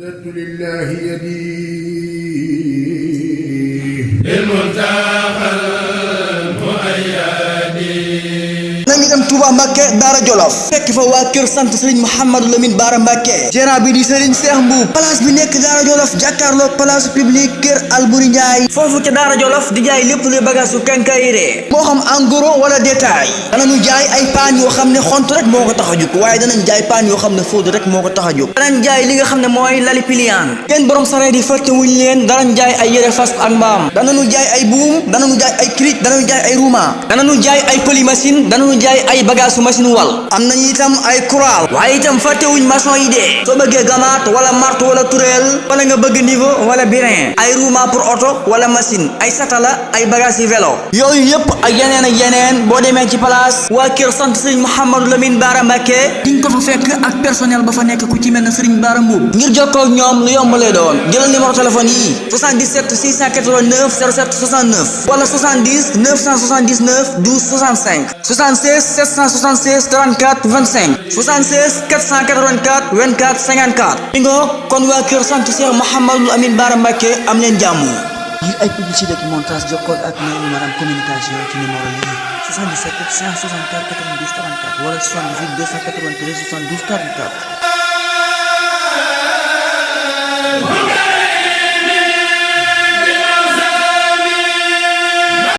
أسددت لله يدي nañu dem Touba Mbacké Daara Jolof fekk fa waa kër sant Serigne Mouhamadou Lamine Bara Mbacké gérant bi di Serigne Cheikh Mbuub place bi nekk Daara Jolof jàkkaarloog place publique kër Albouri Ndiaye foofu ca Daara Jolof di jaay lépp luy bagage su quincaillerie moo xam en gros wala détail danañu jaay ay paan yoo xam ne xont rek moo ko tax a jóg waaye danañ jaay paan yoo xam ne fóodu rek moo ko tax a jóg danañ jaay li nga xam ne mooy lali piliyaan kenn borom sareet yi fàtte wuñ leen danañ jaay ay yére fas ak mbaam danañu jaay ay buum danañu jaay ay cric danañu jaay ay rouma danañu jaay ay polymachine danañu jaay ay bagage su machine wal am nañu itam ay croix waaye itam fàttewuñ maçon yi de soo bëggee gamaat wala marteau wala tureel wala nga bëgg niveau wala birin ay rouma pour auto wala machine ay satala ay bagage yi vélo yooyu yëpp ak yeneen boo demee ci place waa kër sant Serigne Mouhamadou Lamine Bara Mbacké diñ ko fa fekk ak personnel ba fa nekk ku ci mel ne Serigne Bara Mbuub ngir jokkoo ak ñoom lu yomb lay doon jëlal numéro téléphone yi 77 689 07 69 wala 70 979 12 65 76 776 34 25 76 484 24 54 li nga kon waa kër sant Cheikh Mouhamadou Lamine Bara Mbacké am leen jàmm. ngir ay publicité ak montage jokkoo ak ñoom maanaam communication ci numéro yi 77 564 92 34 wala 78 293 72 44